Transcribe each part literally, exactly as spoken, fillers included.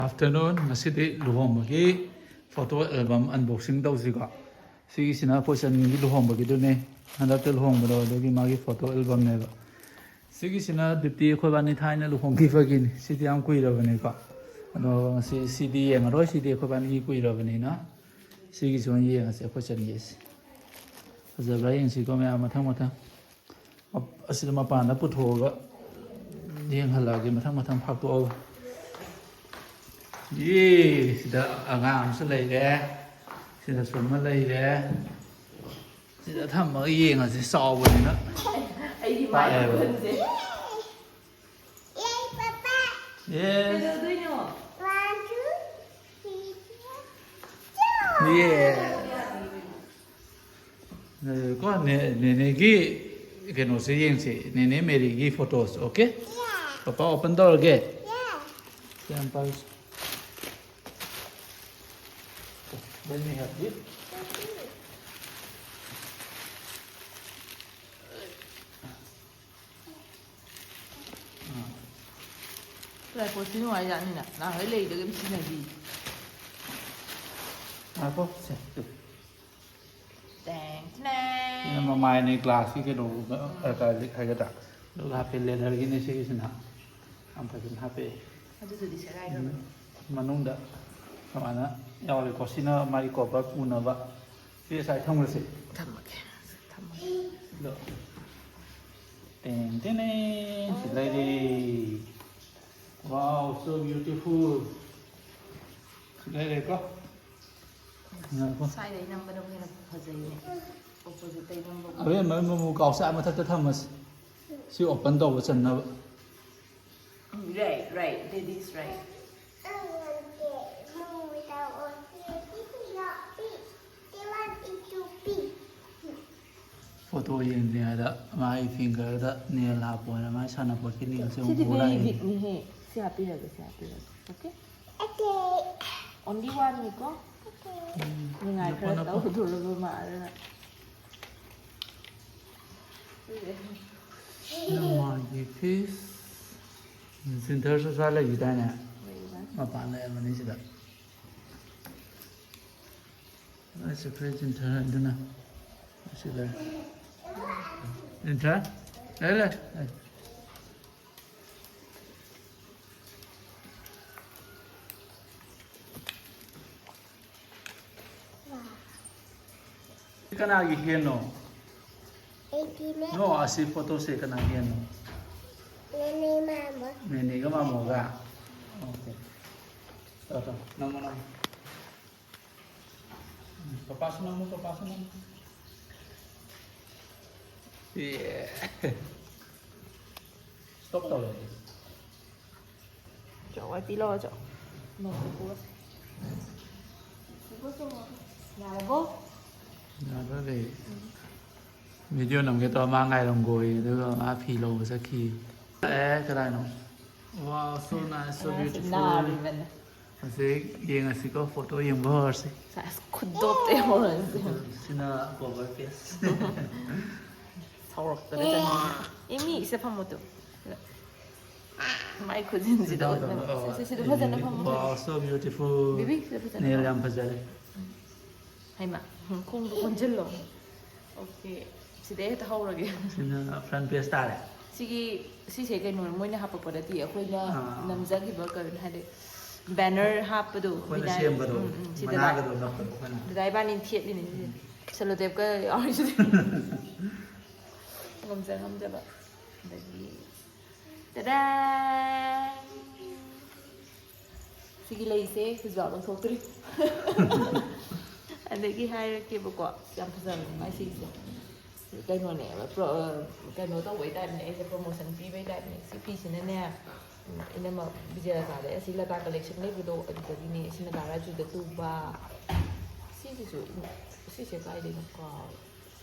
Afternoon, ꯉꯁꯤꯗꯤ ꯂꯨꯍꯣꯡꯕꯒꯤ photo album unboxing ꯇꯧꯁꯤꯀꯣ꯫ ꯁꯤꯒꯤꯁꯤꯅ ꯑꯩꯈꯣꯏ ꯆꯟꯒꯤ ꯂꯨꯍꯣꯡꯕꯒꯤꯗꯨꯅꯦ, ꯍꯟꯗꯛꯇ ꯂꯨꯍꯣꯡꯕꯗꯣ ꯑꯗꯨꯒꯤ ꯃꯥꯒꯤ photo albumꯅꯦꯕ꯫ ꯁꯤꯒꯤꯁꯤꯅ ꯗꯤꯞꯇꯤ ꯑꯩꯈꯣꯏꯕꯥꯅꯤ ꯊꯥꯏꯅ ꯂꯨꯍꯣꯡꯈꯤꯕꯒꯤꯅꯤ꯫ ꯁꯤꯗꯤ ꯌꯥꯝ ꯀꯨꯏꯔꯕꯅꯤꯀꯣ꯫ ꯑꯗꯣ ꯉꯁꯤ ꯁꯤꯗꯤ ꯌꯦꯡꯉꯔꯣꯏ, ꯁꯤꯗꯤ ꯑꯩꯈꯣꯏꯕꯥꯅꯤ ꯀꯨꯏꯔꯕꯅꯤꯅ꯫ ꯁꯤꯒꯤꯁꯤ ꯑꯣꯏꯅ ꯌꯦꯡꯉꯁꯤ ꯑꯩꯈꯣꯏ ꯆꯟꯒꯤꯁꯦ꯫ ꯐꯖꯕ꯭ꯔꯥ ꯌꯦꯡꯁꯤꯀꯣ ꯃꯌꯥꯝ, ꯃꯊꯪ ꯃꯊꯪ꯫ ꯑꯁꯤꯗ ꯃꯄꯥꯟꯗ ꯄꯨꯊꯣꯛꯑꯒ ꯌꯦꯡꯍꯜꯂꯛꯑꯒꯦ, ꯃꯊꯪ ꯃꯊꯪ ꯐꯥꯛꯇꯣꯛꯑꯒ꯫ ꯌꯦ, ꯁꯤꯗ ꯑꯉꯥꯡ ꯑꯃꯁꯨ ꯂꯩꯔꯦ, ꯁꯤꯗꯁꯨ ꯑꯃ ꯂꯩꯔꯦ꯫ ꯁꯤꯗ ꯊꯝꯃꯒ ꯌꯦꯡꯉꯁꯤ, ꯆꯥꯎꯕꯅꯤꯅ꯫ ꯑꯩꯒꯤ ꯃꯥꯏ ꯄꯥꯛꯑꯦꯕ꯫ ꯃꯈꯨꯟꯁꯦ꯫ Yes꯫ ꯀꯩꯗꯧꯗꯣꯏꯅꯣ? ꯌꯦ꯫ ꯑꯦ, ꯀꯣ, ꯅꯦ-, ꯅꯦꯅꯦꯒꯤ ꯀꯩꯅꯣꯁꯦ ꯌꯦꯡꯁꯤ, ꯅꯦꯅꯦ ꯃꯦꯔꯤꯒꯤ photos, okay? ꯄꯄꯥ open ꯇꯧꯔꯒꯦ꯫ ꯁꯤ ꯌꯥꯝ ꯄꯥꯏꯁꯤ꯫ Let me help you. Tripodꯁꯤ ꯅꯨꯡꯉꯥꯏꯖꯥꯠꯅꯤꯅ, ꯅꯍꯥꯟꯈꯩ ꯂꯩꯗꯒꯤ ꯑꯗꯨꯝ ꯁꯤꯖꯤꯟꯅꯈꯤ꯫ ꯉꯥꯏꯈꯣ, ꯁꯦ, ꯇꯨ꯫ ꯇꯦꯡ, ꯇꯦꯡ꯫ ꯁꯤꯅ ꯃꯃꯥꯏꯅꯤ, glassꯀꯤ ꯀꯩꯅꯣ, ꯎꯝ꯫ Acrylic ꯍꯥꯏꯒꯗ꯭ꯔꯥ? ꯑꯗꯨꯒ ꯍꯥꯞꯄꯦ, leatherꯒꯤꯅꯦ ꯁꯤꯒꯤꯁꯤꯅ꯫ ꯌꯥꯝ ꯐꯖꯅ ꯍꯥꯞꯄꯦ꯫ ꯑꯗꯨꯗꯨꯗꯤ ꯁꯦꯒꯥꯏꯈ꯭ꯔꯕ? ꯎꯝ꯫ ꯃꯅꯨꯡꯗ ꯁꯨꯃꯥꯏꯅ ꯌꯥꯎꯔꯦꯀꯣ꯫ ꯁꯤꯅ ꯃꯥꯒꯤ cover ꯄꯨꯅꯕ꯫ ꯁꯤ ꯉꯁꯥꯏ ꯊꯝꯈ꯭ꯔꯁꯦ꯫ ꯊꯝꯃꯒꯦ꯫ ꯊꯝꯃꯒꯦ꯫ ꯑꯗꯣ꯫ ꯇꯦꯡ ꯇꯦꯅꯦ꯫ ꯁꯤ ꯂꯩꯔꯦ꯫ Wow, so beautiful꯫ ꯁꯤ ꯂꯩꯔꯦꯀꯣ꯫ ꯉꯥꯏꯈꯣ꯫ ꯁ꯭ꯋꯥꯏꯗꯩ ꯅꯝꯕꯅꯕꯨ ꯍꯦꯟꯅ ꯐꯖꯩꯅꯦ꯫ Oppositeꯇꯩ ꯅꯝꯕꯕꯨ꯫ ꯑꯕꯦꯝꯃ, ꯃꯃꯨ ꯀꯥꯎꯁꯥ ꯃꯊꯛꯇ ꯊꯝꯃꯁꯤ꯫ ꯁꯤ open ꯇꯧꯕ ꯆꯟꯅꯕ꯫ Right, right, that is right. Photo ꯌꯦꯡꯗ꯭ꯔꯤꯉꯩꯗ ꯃꯥꯒꯤ fingerꯗ nail ꯍꯥꯞꯄꯣꯅ ꯃꯥꯒꯤ ꯁꯥꯟꯅꯄꯣꯠꯀꯤ nailꯁꯦ ꯑꯃꯨꯛ ꯁꯤꯗꯤ ꯄꯨꯔ very ꯂꯥꯛꯏꯅꯦ꯫ Bigꯅꯤꯍꯦ꯫ ꯁꯤ ꯍꯥꯞꯄꯤꯔꯒꯦ, ꯁꯤ ꯍꯥꯞꯄꯤꯔꯒꯦ꯫ Okay? Only oneꯅꯤꯀꯣ? ꯎꯝ, ꯅꯤꯡꯉꯥꯏ ꯅꯞꯄꯣ, ꯈꯔ ꯅꯞꯄꯣ꯫ ꯇꯧꯗꯣꯔꯕ ꯃꯥꯜꯂꯦ꯫ ꯅꯃꯥꯒꯤ piece꯫ ꯁꯤꯟꯊꯔꯁꯨ ꯁꯥ ꯂꯩꯈꯤꯗꯥꯏꯅꯦ? ꯂꯩꯕꯅꯤ꯫ ꯃꯄꯥꯟ ꯂꯩꯔꯝꯃꯅꯤ ꯁꯤꯗ꯫ ꯑꯩꯁꯦ ꯐ꯭ꯔꯤꯖ ꯏꯟꯊꯔ ꯑꯗꯨꯅ ꯁꯤ ꯂꯩ꯫ ꯏꯟꯊꯔ? ꯂꯩ, ꯂꯩ, ꯂꯩ꯫ ꯁꯤ ꯀꯅꯥꯒꯤ ꯍꯦꯟꯅꯣ? ꯑꯩꯒꯤꯅꯦ꯫ ꯅꯣ, ꯑꯁꯤ ꯐꯣꯇꯣꯁꯦ ꯀꯅꯥꯒꯤ ꯍꯦꯟꯅꯣ? ꯅꯦꯅꯦ ꯃꯥꯃꯣ꯫ ꯅꯦꯅꯦꯒ ꯃꯥꯃꯣꯒ? ꯑꯣꯀꯦ꯫ ꯇꯧꯔꯣ, ꯇꯧꯔꯣ꯫ ꯅꯝꯃꯣ, ꯅꯝꯃꯣ꯫ ꯎꯝ, ꯄꯄꯥꯁꯨ ꯅꯝꯃꯣ, ꯄꯄꯥꯁꯨ ꯅꯝꯃꯣ꯫ ꯑꯦ꯫ ꯁ꯭ꯇꯣꯞ ꯇꯧꯔꯦ꯫ ꯆꯣ, ꯋꯥꯏ ꯄꯤ ꯂꯧꯔꯣ ꯆꯣ꯫ ꯅꯣꯡꯃ ꯄꯨꯔꯣ꯫ ꯌꯥꯔꯕꯣ? ꯌꯥꯗꯣꯔꯦ꯫ ꯚꯤꯗꯤꯑꯣ ꯅꯝꯒꯦ ꯇꯧꯔ ꯃꯥ ꯉꯥꯏꯔꯝꯈꯣꯌꯦ, ꯑꯗꯨꯒ ꯃꯥ ꯐꯤ ꯂꯧꯕ ꯆꯠꯈꯤ꯫ ꯑꯦ, ꯀꯗꯥꯏꯅꯣ? Wow, so nice, so ꯑꯉꯥꯡꯁꯦ beautiful. ꯅꯥꯔꯤꯕꯅꯦ꯫ ꯍꯧꯖꯤꯛ ꯌꯦꯡꯉꯁꯤꯀꯣ, ꯐꯣꯇꯣ ꯌꯦꯡꯕ ꯍꯧꯔꯁꯤ꯫ ꯁꯥꯁ, ꯈꯨꯗꯣꯞꯇ ꯌꯧꯔꯁꯤ꯫ ꯁꯤꯅ ꯀꯣꯚꯔ ꯄꯦꯖ꯫ ꯁꯥꯎꯔꯛꯇꯅ ꯆꯪꯉꯤ꯫ ꯑꯦ, ꯃꯤ ꯁꯤꯗ ꯐꯝꯃꯣ ꯇꯨ꯫ ꯃꯥꯏ ꯈꯨꯖꯤꯟꯁꯤꯗ ꯁꯤꯗ ꯎꯠꯂꯒ꯫ ꯐꯝꯃꯣ꯫ ꯁꯤ, ꯁꯤ, ꯁꯤꯗ ꯐꯖꯅ ꯐꯝꯃꯣ꯫ Wow, so beautiful. ꯕꯦꯕꯤ, ꯁꯤꯗ ꯐꯖꯅ nail ꯐꯝꯃꯣ꯫ ꯌꯥꯝ ꯐꯖꯔꯦ꯫ ꯍꯩꯃꯥ, ꯎꯝ, ꯈꯣꯡꯗꯣ ꯀꯣꯟꯁꯤꯜꯂꯣ꯫ ꯑꯣꯀꯦ, ꯁꯤꯗꯩ ꯍꯦꯛꯇ ꯍꯧꯔꯒꯦ꯫ ꯁꯤꯅ ꯐ꯭ꯔꯟ ꯄꯦꯖ ꯇꯥꯔꯦ꯫ ꯁꯤꯒꯤ, ꯁꯤꯁꯦ ꯀꯩꯅꯣ, ꯃꯣꯏꯅ ꯍꯥꯄꯛꯄ ꯅꯠꯇꯦ, ꯑꯩꯈꯣꯏꯅ ꯑꯥ꯫ ꯅꯝꯖꯈꯤꯕ ꯀꯩꯅꯣ, ꯍꯥꯏꯗꯤ ꯕꯦꯅꯔ ꯍꯥꯞꯄꯗꯣ, ꯑꯩꯈꯣꯏꯅ ꯕꯤꯗꯥꯏ-, ꯁꯦꯝꯕꯗꯣ, ꯎꯝ, ꯎꯝ, ꯁꯤ ꯗꯗꯥꯏ-, ꯃꯅꯥꯒꯗꯣ ꯅꯞꯄꯗꯣ ꯑꯩꯈꯣꯏꯅ꯫ ꯗꯗꯥꯏ ꯏꯕꯥꯅꯤ ꯊꯦꯠꯂꯤꯅꯦ ꯁꯤꯁꯦ꯫ ꯎꯝ꯫ ꯁꯦꯂꯣꯇꯦꯞꯀ ꯌꯥꯎꯔꯤꯁꯤꯗꯤ꯫ ꯉꯝꯖ ꯉꯝꯖꯕ꯫ ꯑꯗꯒꯤ ꯇꯗꯥ! ꯁꯤꯒꯤ ꯂꯩꯁꯦ ꯍꯧꯖꯤꯛꯐꯥꯎ ꯂꯧꯊꯣꯛꯇ꯭ꯔꯤ꯫ ꯑꯗꯒꯤ ꯍꯥꯏꯔꯛꯀꯦꯕꯀꯣ, ꯌꯥꯝ ꯐꯖꯕꯅꯦ ꯃꯥꯏ ꯁꯤꯒꯤꯁꯦ꯫ ꯀꯩꯅꯣꯅꯦꯕ, ꯄ꯭ꯔꯣ-, ꯀꯩꯅꯣ ꯇꯧꯕꯩ ꯇꯥꯏꯞꯅꯦ, ꯑꯩꯁꯦ ꯄ꯭ꯔꯣꯃꯣꯁꯟ ꯄꯤꯕꯩ ꯇꯥꯏꯞꯅꯦ꯫ ꯁꯤ ꯐꯤꯁꯤꯅꯅꯦ, ꯏꯅꯝꯃ ꯕꯤꯖꯌꯂꯇꯥꯗꯩ ꯑꯁꯤ ꯂꯇꯥ ꯀꯂꯦꯛꯁꯟ ꯂꯩꯕꯗꯣ ꯑꯗꯨꯗꯒꯤꯅꯦ꯫ ꯁꯤ ꯅꯒꯥꯔꯥꯖꯨꯗ ꯇꯨꯕ꯫ ꯁꯤꯁꯤꯁꯨ, ꯁꯤꯁꯦ ꯀꯥꯏꯗꯩꯅꯣ ꯀꯥꯎꯔꯦ꯫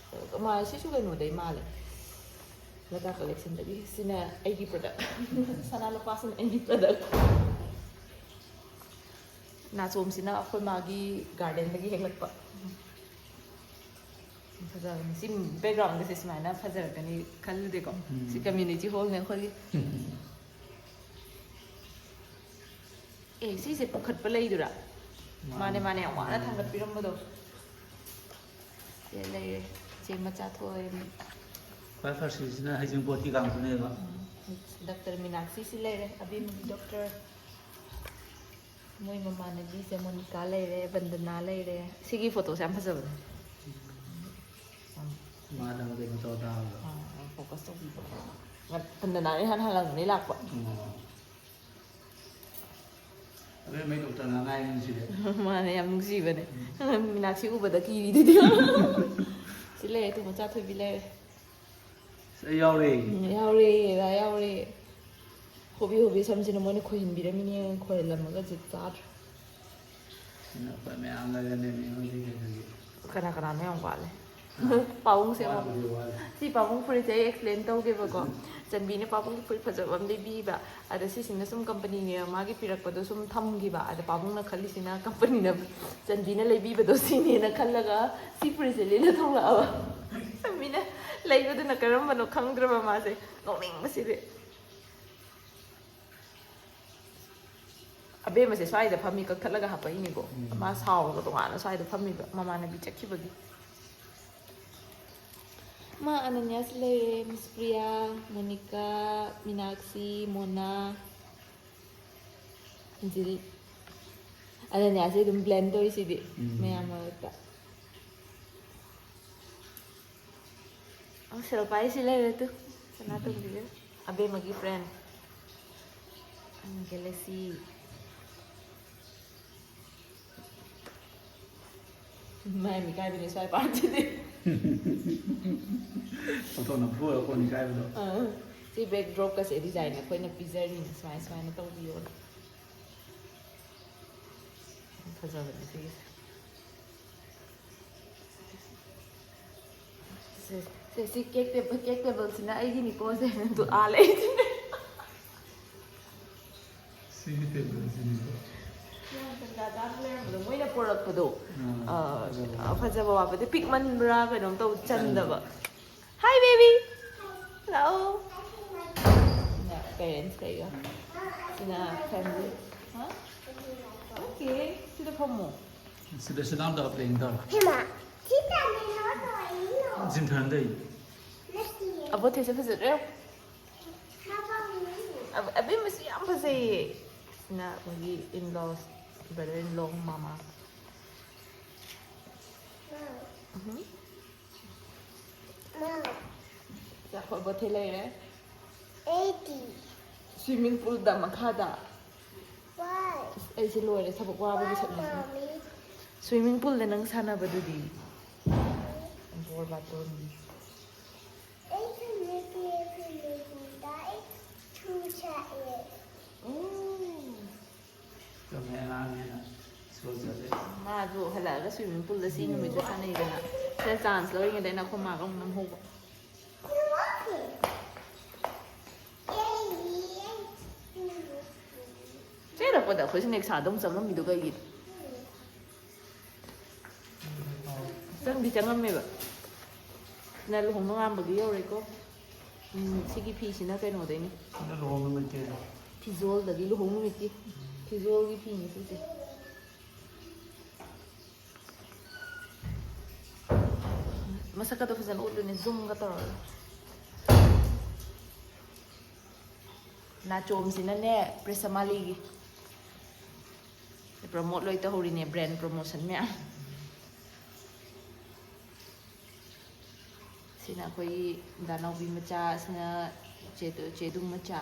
ꯃꯥ-, ꯁꯤꯁꯨ ꯀꯩꯅꯣꯗꯩ ꯃꯥꯜꯂꯦ, ꯂꯇꯥ ꯀꯂꯦꯛꯁꯟꯗꯒꯤ꯫ ꯁꯤꯅ ꯑꯩꯒꯤ ꯄ꯭ꯔꯗꯛ꯫ ꯁꯅꯥ ꯂꯨꯄꯥꯁꯤꯅ ꯑꯩꯒꯤ ꯄ꯭ꯔꯗꯛ꯫ ꯅꯥꯆꯣꯝꯁꯤꯅ ꯑꯩꯈꯣꯏ ꯃꯥꯒꯤ ꯒꯥꯔꯗꯦꯟꯗꯒꯤ ꯍꯦꯛꯂꯛꯄ꯫ ꯐꯖꯕꯅꯤ꯫ ꯁꯤ ꯕꯦꯛꯒ꯭ꯔꯥꯎꯟꯒꯁꯦ ꯁꯨꯃꯥꯏꯅ ꯐꯖꯔꯛꯀꯅꯤ ꯈꯜꯂꯨꯗꯦꯀꯣ꯫ ꯎꯝ꯫ ꯁꯤ ꯀꯝꯃ꯭ꯌꯨꯅꯤꯇꯤ ꯍꯣꯜꯅꯦ ꯑꯩꯈꯣꯏꯒꯤ꯫ ꯎꯝ꯫ ꯑꯦ, ꯁꯤꯁꯦ ꯄꯨꯈꯠꯄ ꯂꯩꯗꯨꯔꯥ? ꯃꯥꯅꯦ, ꯃꯥꯅꯦ, ꯌꯥꯝ ꯋꯥꯅ ꯊꯥꯡꯒꯠꯄꯤꯔꯝꯕꯗꯣ꯫ ꯁꯦ ꯂꯩꯔꯦ꯫ ꯏꯆꯦ ꯃꯆꯥ ꯊꯣꯛꯑꯦ꯫ ꯈ꯭ꯋꯥꯏ ꯐꯥꯔꯁꯤꯁꯤꯅ ꯍꯩꯖꯤꯡꯄꯣꯠꯀꯤ ꯀꯥꯡꯕꯨꯅꯦꯕ꯫ ꯎꯝ, ꯗꯣꯛꯇꯔ ꯃꯤꯅꯥꯛꯁꯤꯁꯤ ꯂꯩꯔꯦ, ꯑꯕꯦꯝꯃꯒꯤ ꯗꯣꯛꯇꯔ꯫ ꯃꯣꯏ ꯃꯃꯥꯟꯅꯕꯤꯁꯦ ꯃꯣꯅꯤꯀꯥ ꯂꯩꯔꯦ, ꯕꯟꯗꯅꯥ ꯂꯩꯔꯦ꯫ ꯁꯤꯒꯤ ꯐꯣꯇꯣꯁꯦ ꯌꯥꯝ ꯐꯖꯕꯅꯦ꯫ ꯃꯥꯅ ꯀꯩꯅꯣ ꯇꯧꯔ ꯇꯥꯕꯗꯣ꯫ ꯑꯥ, ꯑꯥ, ꯐꯣꯀꯁ ꯇꯧꯕꯤꯕ꯫ ꯕꯟꯗꯅꯥꯅ ꯏꯍꯥꯟ ꯍꯥꯟꯅ ꯂꯥꯛꯄ꯫ ꯑꯣ꯫ ꯑꯕꯦꯝꯃꯩ ꯗꯣꯛꯇꯔ ꯉꯥꯡꯉꯥꯏꯅꯤ ꯁꯤꯗꯤ꯫ ꯃꯥꯅꯦ, ꯌꯥꯝ ꯅꯨꯡꯁꯤꯕꯅꯦ꯫ ꯃꯤꯅꯥꯛꯁꯤ ꯎꯕꯗ ꯀꯤꯔꯤꯗꯨꯗꯤ꯫ ꯁꯤ ꯂꯩꯔꯦ, ꯇꯨ ꯃꯆꯥ ꯊꯣꯏꯕꯤ ꯂꯩꯔꯦ꯫ ꯑꯁ, ꯑꯩ ꯌꯥꯎꯔꯦ꯫ ꯎꯝ, ꯌꯥꯎꯔꯦ, ꯌꯥꯎꯔꯦ꯫ ꯍꯣꯕꯤ ꯍꯣꯕꯤ ꯁꯝꯁꯤꯅ ꯃꯣꯏꯅ ꯈꯣꯏꯍꯟꯕꯤꯔꯝꯃꯤꯅꯦ, ꯈꯣꯏꯍꯜꯂꯝꯃꯒ ꯖꯨꯠ ꯆꯥꯗ꯭ꯔꯦ꯫ ꯁꯤꯅ ꯑꯩꯈꯣꯏ ꯃꯌꯥꯝ ꯂꯩꯔꯅꯦꯃꯤ ꯍꯧꯖꯤꯛ ꯀꯩꯅꯣꯒꯤ꯫ ꯀꯅꯥ ꯀꯅꯥꯅꯣ ꯌꯥꯝ ꯋꯥꯠꯂꯦ꯫ ꯄꯥꯕꯨꯡꯁꯦ ꯑꯃꯨꯛ ꯋꯥꯠꯄꯨꯗꯤ ꯋꯥꯠꯂꯦ꯫ ꯁꯤ ꯄꯥꯕꯨꯡ ꯐꯨꯔꯤꯠꯁꯦ ꯑꯩ ꯑꯦꯛꯁꯄ꯭ꯂꯦꯟ ꯇꯧꯒꯦꯕꯀꯣ꯫ ꯆꯟꯕꯤꯅ ꯄꯥꯕꯨꯡ ꯐꯨꯔꯤꯠ ꯐꯖꯕ ꯑꯃ ꯂꯩꯕꯤꯕ꯫ ꯑꯗ ꯁꯤꯁꯤꯅ ꯁꯨꯝ ꯀꯝꯄꯅꯤꯅꯦ, ꯃꯥꯒꯤ ꯄꯤꯔꯛꯄꯗꯣ ꯁꯨꯝ ꯊꯝꯈꯤꯕ꯫ ꯑꯗ ꯄꯥꯕꯨꯡꯅ ꯈꯜꯂꯤꯁꯤꯅ ꯀꯝꯄꯅꯤꯅ, ꯆꯟꯕꯤꯅ ꯂꯩꯕꯤꯕꯗꯣ ꯁꯤꯅꯦꯅ ꯈꯜꯂꯒ ꯁꯤ ꯐꯨꯔꯤꯠꯁꯦ ꯂꯤꯠꯂ ꯊꯣꯛꯂꯛꯑꯕ꯫ ꯆꯟꯕꯤꯅ ꯂꯩꯕꯗꯨꯅ ꯀꯔꯝꯕꯅꯣ ꯈꯪꯗ꯭ꯔꯕ ꯃꯥꯁꯦ꯫ ꯅꯣꯛꯅꯤꯡꯕꯁꯤꯗꯤ꯫ ꯑꯕꯦꯝꯃꯁꯦ ꯁ꯭ꯋꯥꯏꯗ ꯐꯝꯃꯤ, ꯀꯛꯊꯠꯂꯒ ꯍꯥꯞꯄꯛꯏꯅꯤꯀꯣ꯫ ꯎꯝ꯫ ꯃꯥ ꯁꯥꯎꯔꯒ ꯇꯣꯉꯥꯟꯅ ꯁ꯭ꯋꯥꯏꯗ ꯐꯝꯃꯤꯕ, ꯃꯃꯥꯟꯅꯕꯤ ꯆꯠꯈꯤꯕꯒꯤ꯫ ꯃꯥ ꯑꯅꯟꯌꯥꯁꯨ ꯂꯩꯔꯦ, ꯃꯤꯁ ꯄ꯭ꯔꯤꯌꯥ, ꯃꯣꯅꯤꯀꯥ, ꯃꯤꯅꯥꯛꯁꯤ, ꯃꯣꯅꯥ, ꯑꯟꯖꯂꯤ꯫ ꯑꯅꯟꯌꯥꯁꯦ ꯑꯗꯨꯝ ꯕ꯭ꯂꯦꯟ ꯇꯧꯔꯤꯁꯤꯗꯤ꯫ ꯎꯝ꯫ ꯃꯌꯥꯝ ꯃꯔꯛꯇ꯫ ꯑꯣ, ꯁꯤꯜꯄꯥꯏꯁꯤ ꯂꯩꯔꯦ ꯇꯨ꯫ ꯁꯅꯥꯇꯣꯝꯕꯤꯒ꯫ ꯑꯕꯦꯝꯃꯒꯤ ꯐ꯭ꯔꯦꯟ꯫ ꯒꯦꯂꯦꯛꯁꯤ꯫ ꯃꯌꯥꯝ ꯏꯀꯥꯏꯕꯅꯦ ꯁ꯭ꯋꯥꯏ ꯄꯥꯔꯇꯤꯗꯤ꯫ ꯐꯣꯇꯣ ꯅꯝꯊꯣꯛꯑꯒ ꯀꯣꯟ ꯏꯀꯥꯏꯕꯗꯣ꯫ ꯑꯥ꯫ ꯁꯤ ꯕꯦꯛ ꯗ꯭ꯔꯣꯞꯀꯁꯦ ꯗꯤꯖꯥꯏꯟ ꯑꯩꯈꯣꯏꯅ ꯄꯤꯖꯔꯤꯅꯦ, ꯁꯨꯃꯥꯏ ꯁꯨꯃꯥꯏꯅ ꯇꯧꯕꯤꯌꯣꯅ꯫ ꯐꯖꯕꯅꯦ ꯁꯤꯒꯤꯁꯦ꯫ ꯁꯦ, ꯁꯦ, ꯁꯤ ꯀꯦꯛ ꯇꯦꯕꯜ, ꯀꯦꯛ ꯇꯦꯕꯜꯁꯤꯅ ꯑꯩꯒꯤꯅꯤꯀꯣ ꯁꯦ, ꯑꯗꯨ ꯑꯥ ꯂꯩꯁꯤꯅꯦ꯫ ꯁꯤꯒꯤ ꯇꯦꯕꯜꯁꯤꯅꯤꯀꯣ꯫ ꯌꯥꯝ ꯇꯟꯖꯥ ꯆꯥꯅ ꯂꯩꯔꯝꯕꯗꯣ, ꯃꯣꯏꯅ ꯄꯣꯔꯛꯄꯗꯣ꯫ ꯎꯝ, ꯑ, ꯐꯖꯕ ꯑ, ꯐꯖꯕ ꯋꯥꯠꯄꯗꯤ ꯄꯤꯛꯃꯟꯕ꯭ꯔꯥ ꯀꯩꯅꯣꯝ ꯇꯧ, ꯆꯟꯗꯕ꯫ Hi baby. ꯂꯥꯛꯑꯣ꯫ ꯁꯤꯅ ꯄꯦꯔꯦꯟꯁ ꯀꯩꯒ꯫ ꯁꯤꯅ ꯐꯦꯃꯤꯂꯤ꯫ ꯍꯥ? ꯐꯝꯃꯣ꯫ ꯁꯤꯗ sit down ꯇꯧꯔ playing ꯇꯧꯔꯣ꯫ ꯍꯩꯃꯥ, ꯁꯤ ꯇꯥꯟꯅꯩ ꯅꯣꯠ ꯇꯧꯔꯛꯏꯅꯣ? ꯖꯤꯝꯊꯟꯗꯩ꯫ ꯅꯠꯇꯤꯌꯦ꯫ ꯑꯕꯣ ꯊꯦꯁꯦ ꯐꯖꯗ꯭ꯔꯦ꯫ ꯃꯥ ꯄꯥꯝꯃꯤ꯫ ꯑꯕ- ꯑꯕꯦꯝꯃꯁꯤ ꯌꯥꯝ ꯐꯖꯩꯌꯦ꯫ ꯁꯤꯅ ꯑꯩꯈꯣꯏꯒꯤ in laws, brother in law, ꯃꯃꯥ꯫ ꯃꯥ, ꯎꯝ꯫ ꯃꯥ, ꯆꯥꯛ ꯑꯕꯣ ꯊꯦ ꯂꯩꯔꯦ꯫ ꯑꯩꯗꯤ꯫ Swimming poolꯗ ꯃꯈꯥꯗ꯫ Why? ꯑꯩꯁꯦ ꯂꯣꯏꯔꯦ ꯊꯕꯛ ꯋꯥꯕꯒꯤ Why, ꯁꯛꯅꯤꯡꯉꯦ꯫ mommy? Swimming poolꯗ ꯅꯪ ꯁꯥꯟꯅꯕꯗꯨꯗꯤ꯫ ꯕꯣꯜ ꯕꯥꯇꯣꯟ꯫ ꯑꯩ ꯁꯥꯟꯅꯗꯦ, swimming poolꯗ ꯑꯩ ꯊꯨ ꯆꯥꯛꯑꯦ꯫ ꯎꯝ꯫ ꯆꯨꯝꯃꯦ, ꯑꯉꯥꯡꯅꯦꯅ ꯁ꯭ꯀꯨꯜ ꯆꯠꯂꯦ꯫ ꯃꯥꯁꯨ ꯍꯜꯂꯛꯑꯒ swimming poolꯗ ꯁꯤ ꯅꯨꯃꯤꯠꯇꯨ ꯁꯥꯟꯅꯩꯗꯅ꯫ ꯁꯤꯗ chance ꯂꯧꯔꯤꯉꯩꯗ ꯑꯩꯅ ꯑꯩꯈꯣꯏ ꯃꯥꯒ ꯑꯃꯨꯛ ꯅꯝꯍꯧꯕ꯫ ꯆꯦꯜꯂꯛꯄꯗ ꯑꯩꯈꯣꯏꯁꯨ ꯅꯦꯛꯁꯥꯗ ꯑꯃꯨꯛ ꯆꯪꯉꯝꯃꯤꯗꯣ ꯀꯩꯒꯤꯅꯣ? ꯆꯪꯗꯤ ꯆꯪꯉꯝꯃꯦꯕ꯫ ꯅ ꯂꯨꯍꯣꯡ ꯅꯣꯉꯥꯟꯕꯒꯤ ꯌꯧꯔꯦꯀꯣ꯫ ꯎꯝ, ꯁꯤꯒꯤ ꯐꯤꯁꯤꯅ ꯀꯩꯅꯣꯗꯩꯅꯤ꯫ ꯁꯤꯅ ꯂꯨꯍꯣꯡ ꯅꯨꯃꯤꯠꯀꯤ꯫ ꯐꯤꯖꯣꯜꯗꯒꯤ ꯂꯨꯍꯣꯡ ꯅꯨꯃꯤꯠꯀꯤ꯫ ꯐꯤꯖꯣꯜꯒꯤ ꯐꯤꯅꯤ ꯁꯤꯁꯦ꯫ ꯃꯁꯛꯀꯗꯣ ꯐꯖꯅ ꯎꯠꯂꯨꯅꯦ, zoomꯒ ꯇꯧꯔꯒ꯫ ꯅꯥꯆꯣꯝꯁꯤꯅꯅꯦ, ꯄ꯭ꯔꯦꯁ ꯃꯥꯂꯤꯒꯤ꯫ Promote ꯂꯣꯏ ꯇꯧꯍꯧꯔꯤꯅꯦ, brand promotion ꯃꯌꯥꯝ꯫ ꯁꯤꯅ ꯑꯩꯈꯣꯏꯒꯤ ꯗꯥꯅꯥꯎꯕꯤ ꯃꯆꯥ, ꯁꯤꯅ ꯆꯦꯗꯨ-, ꯆꯦꯗꯨꯡ ꯃꯆꯥ,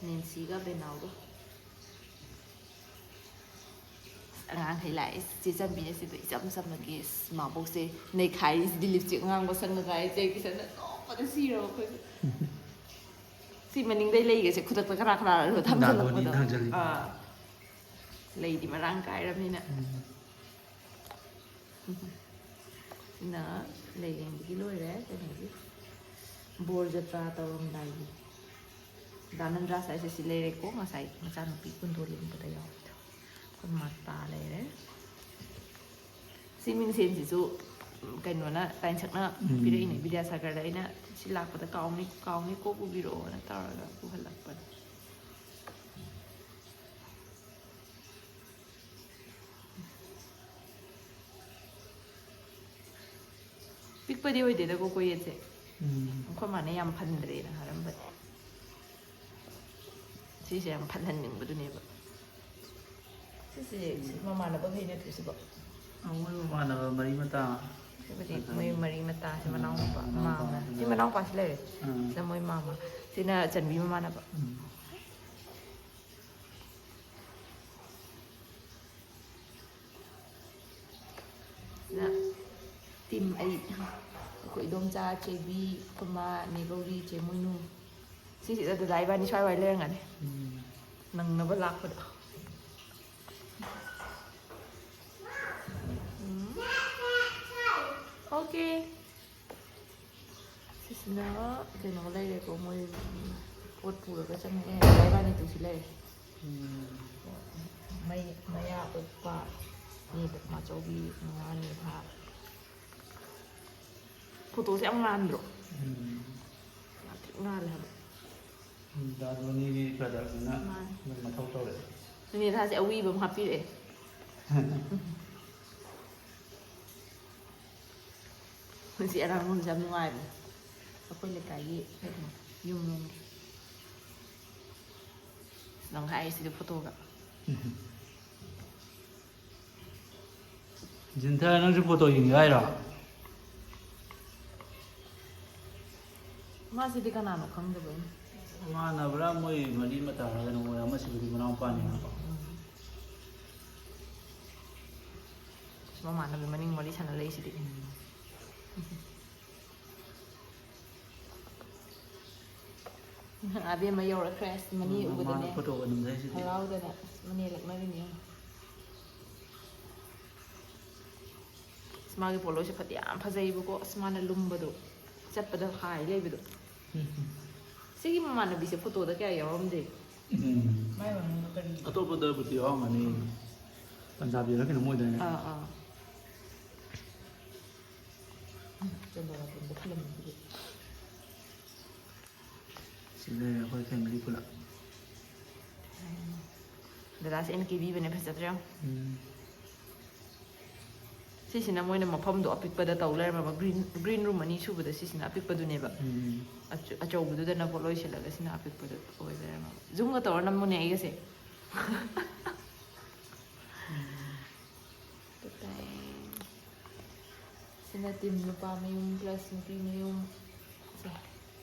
ꯅꯦꯟꯁꯤꯒ ꯕꯦꯅꯥꯎꯒ꯫ ꯑꯉꯥꯡꯈꯩ ꯂꯥꯛꯑꯦ, ꯆꯦ ꯆꯟꯕꯤꯅ ꯁꯤꯗ ꯏꯆꯝ ꯆꯝꯅꯒꯤ ꯃꯥꯕꯣꯛꯁꯦ ꯅꯩꯈꯥꯏꯔꯤꯁꯤꯗꯤ, lipstick ꯑꯉꯥꯡꯕ ꯁꯪꯉꯒ ꯍꯥꯏꯁꯦ, ꯀꯤꯁꯟꯅ ꯅꯣꯛꯄꯗ ꯁꯤꯔꯕ ꯑꯩꯈꯣꯏꯁꯦ꯫ ꯁꯤ ꯃꯅꯤꯡꯗꯩ ꯂꯩꯒꯁꯦ ꯈꯨꯗꯛꯇ ꯈꯔ ꯈꯔ ꯊꯝꯖꯜꯂꯛꯄꯗꯣ꯫ ꯗꯥꯒꯣꯟꯅꯤ ꯊꯥꯡꯖꯜꯂꯤ꯫ ꯑꯥ꯫ ꯂꯩꯗꯤ ꯃꯔꯥꯡ ꯀꯥꯏꯔꯕꯅꯤꯅ꯫ ꯁꯤꯅ ꯂꯩꯔꯦꯝꯕꯒꯤ ꯂꯣꯏꯔꯦ, ꯀꯩꯅꯣꯒꯤ ꯕꯣꯔ ꯖꯇ꯭ꯔꯥ ꯇꯧꯔꯝꯗꯥꯏꯒꯤ꯫ ꯗꯥ ꯅꯟꯗ꯭ꯔꯥꯁ ꯍꯥꯏꯁꯦ ꯁꯤ ꯂꯩꯔꯦꯀꯣ, ꯉꯁꯥꯏ ꯃꯆꯥꯅꯨꯄꯤ ꯀꯨꯟꯗꯣ ꯂꯦꯡꯕꯗ ꯌꯥꯎꯕꯗꯣ꯫ ꯑꯩꯈꯣꯏ ꯃꯥꯇꯥ ꯂꯩꯔꯦ꯫ ꯁꯤ ꯃꯤꯡꯁꯦꯟꯁꯤꯁꯨ, ꯎꯝ, ꯀꯩꯅꯣꯅ, ꯇꯥꯏꯟꯁꯛꯅ ꯎꯝ꯫ ꯄꯤꯔꯛꯏꯅꯦ, ꯕꯤꯗ꯭ꯌꯥꯁꯥꯒꯔꯗ꯫ ꯑꯩꯅ ꯁꯤ ꯂꯥꯛꯄꯗ ꯀꯥꯎꯅꯤ, ꯀꯥꯎꯅꯤ ꯀꯣꯛ ꯄꯨꯕꯤꯔꯛꯑꯣꯅ ꯇꯧꯔꯒ ꯄꯨꯍꯜꯂꯛꯄꯅꯦ꯫ ꯄꯗꯤ ꯑꯣꯏꯗꯦꯗꯀꯣ ꯀꯣꯌꯦꯠꯁꯦ꯫ ꯎꯝ꯫ ꯑꯩꯈꯣꯏ ꯃꯥꯅ ꯌꯥꯝ ꯐꯟꯗ꯭ꯔꯦꯅ ꯍꯥꯏꯔꯝꯕꯅꯦ꯫ ꯁꯤꯁꯦ ꯌꯥꯝ ꯐꯟꯍꯟꯅꯤꯡꯕꯗꯨꯅꯦꯕ꯫ ꯁꯤꯁꯦ ꯁꯤ ꯃꯃꯥꯟꯅꯕꯈꯩ ꯅꯠꯇ꯭ꯔꯣ ꯁꯤꯕꯣ? ꯑ, ꯃꯣꯏ ꯃꯃꯥꯟꯅꯕ ꯃꯔꯤ ꯃꯇꯥ꯫ ꯁꯤꯕꯨꯗꯤ ꯃꯣꯏ ꯃꯔꯤ ꯃꯇꯥ, ꯁꯤ ꯎꯝ, ꯃꯅꯥꯎ ꯅꯨꯄꯥ, ꯃꯅꯥꯎ ꯃꯥꯝꯃ꯫ ꯅꯨꯄꯥ꯫ ꯁꯤ ꯃꯅꯥꯎ ꯅꯨꯄꯥꯁꯤ ꯂꯩꯔꯦ꯫ ꯎꯝ꯫ ꯁꯤꯗ ꯃꯣꯏ ꯃꯥꯝꯃ꯫ ꯁꯤꯅ ꯆꯟꯕꯤ ꯃꯃꯥꯟꯅꯕ꯫ ꯎꯝ꯫ ꯁꯤꯅ team ꯑꯩ, ꯑꯩꯈꯣꯏ ꯏꯗꯣꯝꯆꯥ ꯆꯦꯕꯤ, ꯑꯩꯈꯣꯏ ꯃꯥ, ꯅꯦ ꯒꯧꯔꯤ, ꯆꯦ ꯃꯣꯏꯅꯨ꯫ ꯁꯤꯁꯤꯗ ꯗꯗꯥ ꯏꯕꯥꯅꯤ ꯁ꯭ꯋꯥꯏ ꯋꯥꯏ ꯂꯩꯔꯝꯒꯅꯤ꯫ ꯎꯝ꯫ ꯅꯪꯅꯕ ꯂꯥꯛꯄꯗ꯫ ꯎꯝ꯫ Okay꯫ ꯁꯤꯁꯤꯅ ꯀꯩꯅꯣ ꯂꯩꯔꯦꯀꯣ, ꯃꯣꯏ ꯄꯣꯠ ꯄꯨꯔꯒ ꯆꯪꯉꯛꯑꯦ꯫ ꯏꯕꯥꯅꯤꯗꯨꯁꯨ ꯂꯩꯔꯦ꯫ ꯎꯝ꯫ ꯃꯩ, ꯃꯌꯥ ꯎꯞꯄ, ꯅꯦ ꯄꯗꯃꯥꯆꯧꯕꯤ, ꯃꯃꯥ ꯅꯦ ꯚꯥ꯫ ꯐꯣꯇꯣꯁꯦ ꯌꯥꯝ ꯉꯥꯟꯗ꯭ꯔꯣ? ꯎꯝ꯫ ꯌꯥꯝ ꯊꯤ ꯉꯥꯜꯂꯦ ꯍꯥꯏꯕ꯫ ꯗꯥ ꯙꯣꯅꯤꯒꯤ brotherꯗꯨꯅ ꯃꯥꯅꯦ꯫ ꯑꯗꯨꯝ ꯃꯊꯧ ꯇꯧꯔꯛꯑꯦ꯫ ꯅꯦ ꯊꯥꯁꯦ ꯑꯎꯏꯕ ꯑꯃ ꯍꯥꯞꯄꯤꯔꯛꯑꯦ꯫ ꯍꯧꯖꯤꯛ ꯑꯔꯥꯡꯕꯝꯁꯦ ꯌꯥꯝ ꯅꯨꯡꯉꯥꯏꯕꯅꯦ꯫ ꯑꯩꯈꯣꯏ ꯂꯩꯀꯥꯏꯒꯤ ꯀꯩꯅꯣ, ꯌꯨꯝ ꯂꯣꯝꯒꯤ꯫ ꯅꯪ ꯍꯥꯏꯔꯤꯁꯤꯗꯤ ꯐꯣꯇꯣꯒ꯫ ꯖꯤꯟꯊ, ꯅꯪꯁꯨ ꯐꯣꯇꯣ ꯌꯦꯡꯒꯦ ꯍꯥꯏꯔꯣ? ꯃꯥꯁꯤꯗꯤ ꯀꯅꯥꯅꯣ ꯈꯪꯗꯕ ꯑꯩꯅ꯫ ꯃꯥꯟꯅꯕ꯭ꯔꯥ? ꯃꯣꯏ ꯃꯔꯤ ꯃꯇꯥꯔꯥ ꯀꯩꯅꯣ ꯑꯣꯏ, ꯑꯃꯁꯤꯕꯨꯗꯤ ꯃꯅꯥꯎꯄꯥꯅꯤꯅꯀꯣ꯫ ꯎꯝ꯫ ꯃꯃꯥꯟꯅꯕꯤ ꯃꯅꯤꯡ ꯋꯥꯔꯤ ꯁꯥꯟꯅ ꯂꯩꯁꯤꯗꯤ꯫ ꯎꯝ꯫ ꯑꯕꯦꯝꯃ ꯌꯧꯔꯛꯈ꯭ꯔꯦ꯫ ꯑꯁ, ꯃꯅꯦ ꯎꯝ, ꯎꯕꯗꯅꯦ ꯃꯥꯅ ꯐꯣꯇꯣꯒ ꯅꯝꯖꯩꯁꯤꯗꯤ꯫ ꯍꯔꯥꯎꯗꯅ꯫ ꯑꯁ, ꯃꯅꯦ ꯂꯛꯅꯔꯤꯅꯦ ꯌꯦꯡꯉꯣ꯫ ꯑꯁ, ꯃꯥꯒꯤ ꯄꯣꯠꯂꯣꯏꯁꯦ ꯐꯗꯤ ꯌꯥꯝ ꯐꯖꯩꯕꯀꯣ꯫ ꯑꯁ, ꯃꯥꯅ ꯂꯨꯝꯕꯗꯣ, ꯆꯠꯄꯗ ꯍꯥꯏ ꯂꯩꯕꯗꯣ꯫ ꯎꯝ꯫ ꯁꯤꯒꯤ ꯃꯃꯥꯟꯅꯕꯤꯁꯦ ꯐꯣꯇꯣꯗ ꯀꯌꯥ ꯌꯥꯎꯔꯝꯗꯦ꯫ ꯎꯝ꯫ ꯃꯥꯏ ꯃꯃꯤꯡꯗꯣ ꯀꯔꯤ? ꯑꯇꯣꯞꯄꯗꯕꯨꯗꯤ ꯌꯥꯎꯔꯝꯒꯅꯤ꯫ ꯄꯟꯖꯥꯕꯤꯔ ꯀꯩꯅꯣꯝ ꯑꯣꯏꯗꯥꯏꯅꯦ? ꯑꯥ, ꯑꯥ꯫ ꯆꯟꯗ꯭ꯔꯃꯥ ꯐꯤꯂꯝꯗ ꯐꯤꯂꯝꯗꯨꯗꯤ꯫ ꯁꯤ ꯂꯩꯔꯦ ꯑꯩꯈꯣꯏ family ꯄꯨꯂꯞ꯫ ꯗꯗꯥꯁꯦ ꯑꯩꯅ ꯀꯦꯕꯤꯕꯅꯦ, ꯐꯖꯗ꯭ꯔꯥ ꯌꯦꯡꯉꯣ꯫ ꯎꯝ꯫ ꯁꯤꯁꯤꯅ ꯃꯣꯏꯅ ꯃꯐꯝꯗꯣ ꯑꯄꯤꯛꯄꯗ ꯇꯧ ꯂꯩꯔꯝꯃꯕ, green, green room ꯑꯅꯤ ꯁꯨꯕꯗ ꯁꯤꯁꯤꯅ ꯑꯄꯤꯛꯄꯗꯨꯅꯦꯕ꯫ ꯎꯝ꯫ ꯑꯆ-, ꯑꯆꯧꯕꯗꯨꯗꯅ ꯄꯣꯠꯂꯣꯏ ꯁꯤꯜꯂꯒ ꯁꯤꯅ ꯑꯄꯤꯛꯄꯗ ꯑꯣꯏ ꯂꯩꯔꯝꯃꯕ꯫ Zoomꯒ ꯇꯧꯔ ꯅꯝꯃꯨꯅꯦ ꯑꯩꯒꯁꯦ꯫ ꯇꯥꯏ꯫ ꯁꯤꯅ team ꯅꯨꯄꯥ ꯃꯌꯨꯝ plus ꯅꯨꯄꯤ ꯃꯌꯨꯝ꯫ ꯁꯦ꯫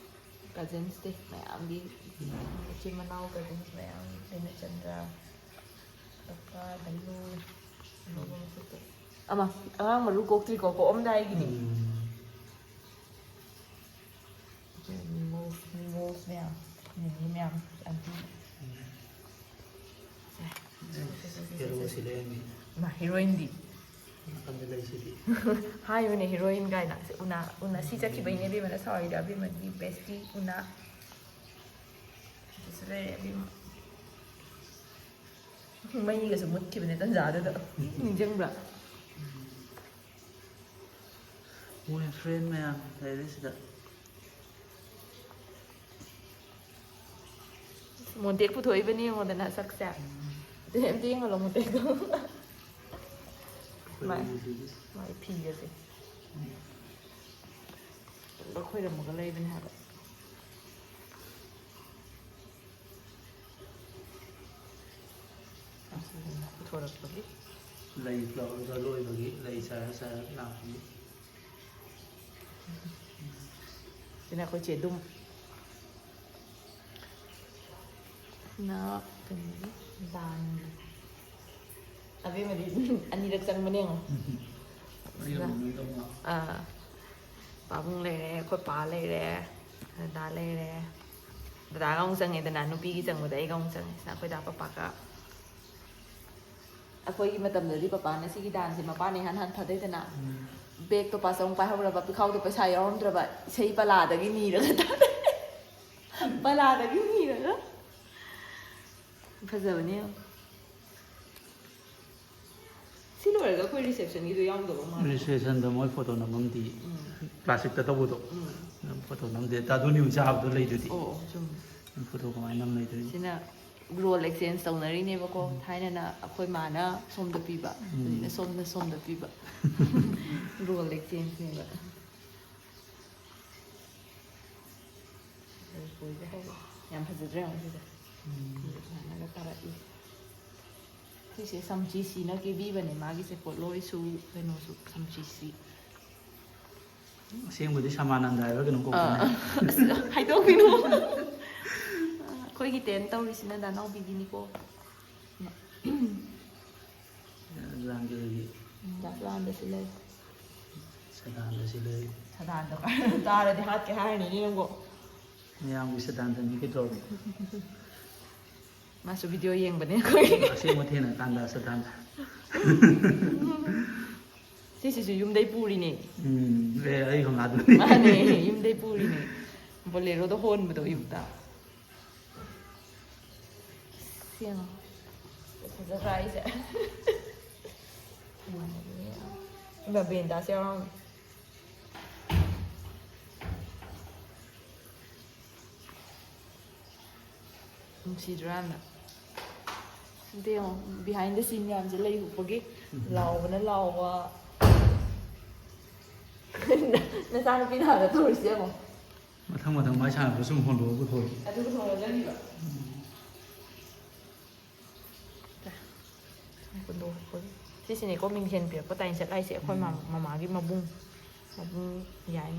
Cousins ꯗꯤ ꯃꯌꯥꯝꯒꯤ, ꯃꯆꯤꯟ ꯃꯅꯥꯎ cousins ꯃꯌꯥꯝ, ꯂꯩꯃꯆꯟꯗ꯭ꯔ, ꯀꯀꯥ, ꯗꯥꯏꯂꯨ, ꯑꯅꯧꯕ ꯃꯁꯛꯇꯣ꯫ ꯑꯃ, ꯑꯉꯥꯡ ꯃꯔꯨ ꯀꯣꯛꯇ꯭ꯔꯤꯀꯣ, ꯀꯣꯛꯑꯝꯗꯥꯏꯒꯤꯅꯤ꯫ ꯎꯝ꯫ ꯃꯤꯃꯣꯁ, ꯃꯤꯃꯣꯁ ꯃꯌꯥꯝ, ꯅꯤꯅꯤ ꯃꯌꯥꯝ, aunty꯫ Hero ꯁꯤ ꯂꯩꯔꯝꯃꯤ꯫ ꯃꯥ, heroine ꯗꯤ꯫ ꯅꯥꯀꯟꯗ ꯂꯩꯁꯤꯗꯤ꯫ ꯍꯥꯏꯕꯅꯦ heroine ꯀꯥꯏꯅ꯫ ꯁꯤ ꯎꯅꯥ, ꯎꯅꯥ ꯁꯤ ꯆꯠꯈꯤꯕꯩꯅꯦ ꯑꯕꯦꯝꯃꯅ ꯁꯥꯎꯔꯤꯗꯣ꯫ ꯑꯕꯦꯝꯃꯒꯤ bestie ꯎꯅꯥ꯫ ꯁꯤꯗꯁꯨ ꯂꯩꯔꯦ ꯑꯕꯦꯝꯃ꯫ ꯃꯩꯒꯁꯨ ꯃꯨꯠꯈꯤꯕꯅꯦ ꯇꯟꯖꯥꯗꯨꯗ꯫ ꯅꯤꯡꯁꯤꯡꯕ꯭ꯔꯥ? ꯃꯣꯏ friend ꯃꯌꯥꯝ ꯂꯩꯔꯦ ꯁꯤꯗ꯫ ꯃꯣꯟꯇꯦꯛ ꯄꯨꯊꯣꯛꯏꯕꯅꯤ ꯌꯦꯡꯉꯣꯗꯅ ꯁꯛꯁꯦ꯫ ꯑꯗꯨ ꯑꯝꯇ ꯌꯦꯡꯍꯜꯂꯣ ꯃꯣꯟꯇꯦꯛꯇꯣ꯫ ꯃꯥꯏ, ꯃꯥꯏ ꯐꯤꯒꯁꯦ꯫ ꯈꯣꯏꯔꯝꯃꯒ ꯂꯩꯕꯅꯦ ꯍꯥꯏꯕ꯫ ꯄꯨꯊꯣꯔꯛꯄꯒꯤ꯫ ꯂꯩ flowerꯒ ꯂꯣꯏꯕꯒꯤ ꯂꯩ ꯆꯥꯔ ꯆꯥꯔ ꯂꯥꯛꯄꯒꯤ꯫ ꯁꯤꯅ ꯑꯩꯈꯣꯏ ꯆꯦ ꯗꯨꯝ꯫ ꯁꯤꯅ ꯀꯩꯅꯣꯒꯤ ꯗꯥꯟꯒꯤ꯫ ꯑꯕꯦꯝꯃꯗꯤ ꯑꯅꯤꯔꯛ ꯆꯪꯕꯅꯦ ꯌꯦꯡꯉꯣ꯫ ꯑꯅꯤꯔꯛ ꯃꯅꯨꯡꯗ ꯑꯃ꯫ ꯑꯥ꯫ ꯄꯥꯕꯨꯡ ꯂꯩꯔꯦ, ꯑꯩꯈꯣꯏ ꯄꯥ ꯂꯩꯔꯦ, ꯗꯗꯥ ꯂꯩꯔꯦ꯫ ꯗꯗꯥꯒ ꯑꯃꯨꯛ ꯆꯪꯉꯦꯗꯅ, ꯅꯨꯄꯤꯒꯤ ꯆꯪꯕꯗ ꯑꯩꯒ ꯑꯃꯨꯛ ꯆꯪꯉꯦ꯫ ꯁꯤꯅ ꯑꯩꯈꯣꯏ ꯗꯥ ꯄꯄꯥꯒ꯫ ꯑꯩꯈꯣꯏꯒꯤ ꯃꯇꯝꯗꯗꯤ ꯄꯄꯥꯅ ꯁꯤꯒꯤ ꯗꯥꯟꯁꯦ ꯃꯄꯥꯅ ꯏꯍꯥꯟ ꯍꯥꯟ ꯊꯥꯗꯩꯗꯅ꯫ ꯎꯝ꯫ Bagꯇꯣ ꯄꯥꯁ ꯑꯃꯨꯛ ꯄꯥꯏꯍꯧꯔꯕ, ꯄꯤꯈꯥꯎꯗꯣ ꯄꯩꯁꯥ ꯌꯥꯎꯔꯝꯗ꯭ꯔꯕ, ꯏꯁꯩ ꯄꯂꯥꯗꯒꯤ ꯅꯤꯔꯒ ꯊꯥꯗꯩ꯫ ꯄꯂꯥꯗꯒꯤ ꯅꯤꯔꯒ꯫ ꯐꯖꯕꯅꯦ ꯌꯥꯝ꯫ ꯁꯤ ꯂꯣꯏꯔꯒ ꯑꯩꯈꯣꯏ receptionꯒꯤꯗꯣ ꯌꯥꯎꯗꯕ ꯃꯥꯜꯂꯦ꯫ Receptionꯗ ꯃꯣꯏ photo ꯅꯝꯐꯝꯗꯤ ꯎꯝ꯫ Classicꯇ ꯇꯧꯕꯗꯣ꯫ ꯎꯝ꯫ ꯑꯗꯨꯝ photo ꯅꯝꯗꯦ꯫ ꯇꯥꯗꯣ ꯅꯤꯌꯨ ꯆꯥꯕꯗꯣ ꯂꯩꯗꯨꯗꯤ꯫ ꯑꯣ, ꯑꯣ, ꯆꯨꯝꯃꯦ꯫ Photo ꯀꯃꯥꯏꯅ ꯅꯝ ꯂꯩꯗꯣꯏꯅꯣ? ꯁꯤꯅ ꯔꯣꯜ ꯑꯦꯛꯆꯦꯟꯖ ꯇꯧꯅꯔꯤꯅꯦꯕꯀꯣ꯫ ꯊꯥꯏꯅꯅ ꯑꯩꯈꯣꯏ ꯃꯥꯅ ꯁꯣꯝꯗ ꯄꯤꯕ, ꯍꯧꯖꯤꯛꯅ ꯁꯣꯝꯅ ꯁꯣꯝꯗ ꯄꯤꯕ꯫ ꯔꯣꯜ ꯑꯦꯛꯆꯦꯟꯖꯅꯦꯕ꯫ ꯂꯣꯏꯕ ꯍꯧꯔꯦ꯫ ꯌꯥꯝ ꯐꯖꯗ꯭ꯔꯥ ꯌꯦꯡꯉꯣ ꯁꯤꯁꯦ? ꯁꯨꯃꯥꯏꯅꯒ ꯇꯥꯔꯛꯏ꯫ ꯁꯤꯁꯦ ꯁꯝꯆꯤꯁꯤꯅ ꯀꯦꯕꯤꯕꯅꯦ ꯃꯥꯒꯤꯁꯦ, ꯄꯣꯠꯂꯣꯏꯁꯨ ꯀꯩꯅꯣꯁꯨ ꯁꯝꯆꯤꯁꯤ꯫ ꯑꯁꯦꯡꯕꯗꯤ ꯁꯃꯥꯅꯟꯗ ꯍꯥꯏꯕ꯭ꯔꯥ ꯀꯩꯅꯣꯝ ꯀꯧꯕꯅꯦ꯫ ꯑꯥ, ꯑꯁ, ꯍꯥꯏꯗꯣꯛꯄꯤꯅꯨ꯫ ꯑꯩꯈꯣꯏꯒꯤ ꯇꯦꯟ ꯇꯧꯔꯤꯁꯤꯅ ꯗꯥꯅꯥꯎꯕꯤꯒꯤꯅꯤꯀꯣ꯫ ꯖꯥꯡꯒꯤꯔꯒꯤ ꯗꯥꯁꯂꯥꯟꯗꯁꯨ ꯂꯩ꯫ ꯁꯗꯥꯟꯗꯁꯨ ꯂꯩ꯫ ꯁꯗꯥꯟꯗꯣ ꯇꯥꯔꯗꯤ ꯍꯥꯠꯀꯦ ꯍꯥꯏꯔꯅꯤꯅꯦ ꯅꯪꯕꯣ꯫ ꯃꯌꯥꯝꯒꯤ ꯁꯗꯥꯟꯗꯅꯤ ꯀꯩꯗꯧꯔꯒꯦ? ꯃꯥꯁꯨ ꯚꯤꯗꯤꯑꯣ ꯌꯦꯡꯕꯅꯦ ꯑꯩꯈꯣꯏ꯫ ꯑꯁꯦꯡꯕ ꯊꯦꯡꯅ ꯀꯥꯟꯗ ꯁꯗꯥꯟꯗ꯫ ꯁꯤꯁꯤꯁꯨ ꯌꯨꯝꯗꯩ ꯄꯨꯔꯤꯅꯦ꯫ ꯎꯝ, ꯑꯦ, ꯑꯩ ꯍꯪꯒꯥꯗꯨꯅꯤ꯫ ꯃꯥꯅꯦ, ꯌꯨꯝꯗꯩ ꯄꯨꯔꯤꯅꯦ꯫ ꯕꯣꯂꯦꯔꯣꯗ ꯍꯣꯟꯕꯗꯣ ꯑꯌꯨꯛꯇ꯫ ꯁꯤ ꯌꯦꯡꯉꯣ꯫ ꯐꯖꯗ꯭ꯔꯥ ꯑꯩꯁꯦ? ꯏꯃꯥ, ꯕꯦꯟꯗꯥꯁꯨ ꯌꯥꯎꯔꯝꯃꯦ꯫ ꯅꯨꯡꯁꯤꯗ꯭ꯔꯥ ꯌꯥꯝꯅ? ꯑꯝꯇ ꯌꯦꯡꯉꯣ, behind the scene ꯃꯌꯥꯝꯁꯦ ꯂꯩ ꯍꯨꯛꯄꯒꯤ ꯂꯥꯎꯕꯅ ꯂꯥꯎꯕ꯫ ꯅꯆꯥꯅꯨꯄꯤꯅ ꯍꯥꯟꯅ ꯇꯧꯔꯤꯁꯦ ꯌꯦꯡꯉꯣ꯫ ꯃꯊꯪ ꯃꯊꯪ ꯃꯥꯏ ꯁꯥꯟꯅꯕ ꯁꯨꯝ ꯍꯣꯟꯗꯣꯛꯑ ꯄꯨꯊꯣꯛꯑꯦ꯫ ꯑꯗꯨꯒ ꯊꯣꯡꯍꯜꯂꯅꯤꯕ꯫ ꯁꯤꯁꯤꯅꯦꯀꯣ ꯃꯤꯡꯁꯦꯟ ꯄꯤꯔꯛꯄ ꯇꯥꯏꯟꯁꯦꯠ ꯍꯥꯏꯁꯦ ꯑꯩꯈꯣꯏ ꯃꯃꯥꯒꯤ ꯃꯕꯨꯡ꯫ ꯃꯕꯨꯡ ꯌꯥꯏ꯫